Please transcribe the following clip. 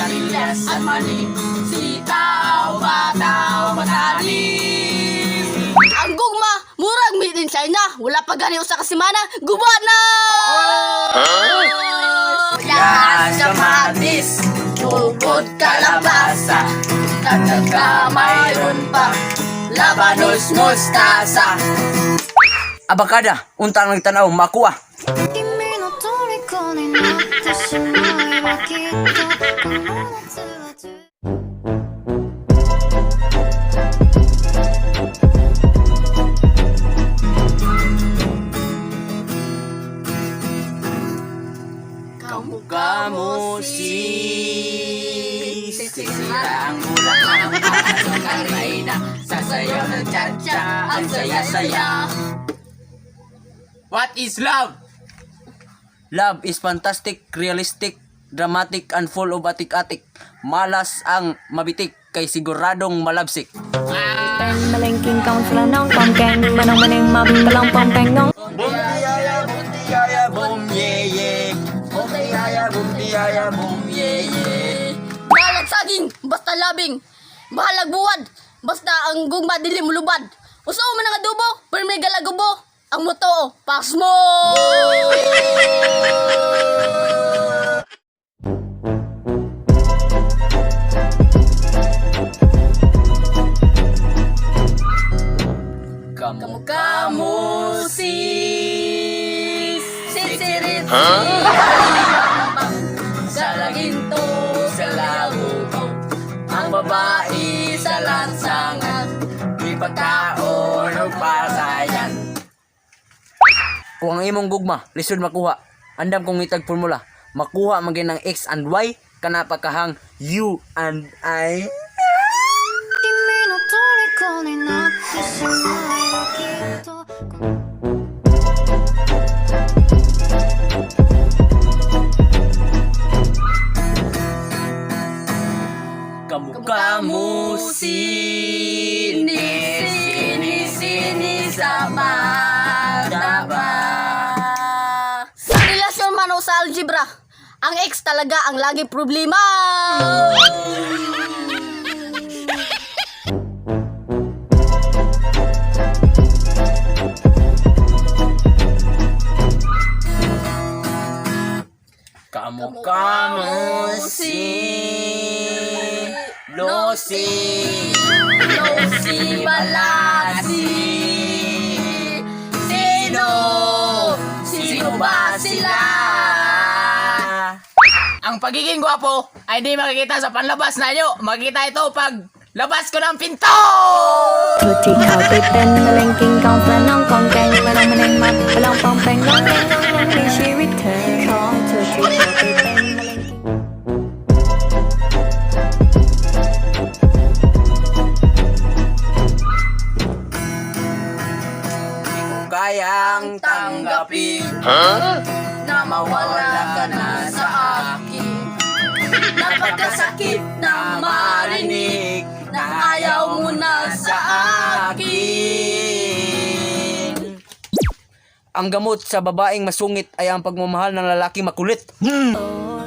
Sigarilyas at mani, sitaw, bataw, matamis. Ang gugma, murag made in China. Wala pa gani usa ka semana, guba na! Sibuyas, kamatis, bukod kalabasa, at mayroon pa, labanos, mustasa. Abakada, unta ang nagtanaw, makuha. 君の虜になってしまえばきっとこの夏は十 Kamukha mo si Sisira ang ulang ang asong karayna. Sasayaw ng cha-cha, ang saya-saya. What is love? Love is fantastic, realistic, dramatic, and full of atik-atik. Malas ang mabitik kay siguradong malabsik. เป็นมะเร็งกินกองสละน้องกองแกงมะนองมะเนงมาปะลองปองแปงน้อง Boom tiyaya, boom tiyaya, boom yeah yeah. Boom tiyaya, boom tiyaya, boom yeah yeah. Bahalag saging, basta labing. Bahalag buwad, basta ang gugma dili mulubad. Uso man ang adobo, pero may galagubo. Ang moto, pasmo! Kamukha mo si Sisirit, Sa laginto, sa laguto, ang babae sa lansangan, di pagkaon o pasayan. Kung ang imong gugma, lisod makuha. Andam kong itag formula. Makuha man ang X and Y, kana pagkahang U and I. 君の虜になってしまえばきっとこの Kamukha mo si Sini, sini sa pagdaba. Sa relasyon man o sa algebra, ang ex talaga ang laging problema. Kamukha mo si Lucy. Lucy Balasi. Sino? Sino ba sila? Ang pagiging gwapo ay di makikita sa panlabas na iyo. Makikita ito pag labas ko ng pinto! เธอที่เข้าไปเป็นมะเร็งกินกองปลาน้องกองแกงมะลองมะเนงมาปะลองปองแปงน้องแนงน้องแนงในชีวิตเธอขอเธอที่เข้าไปเป็นมะเร็งกิน Di ko kayang tanggapin Na mawala ka na sa akin. Napakasakit na marinig na ayaw mo na sa akin. Ang gamot sa babaeng masungit ay ang pagmamahal ng lalaking makulit. โอ้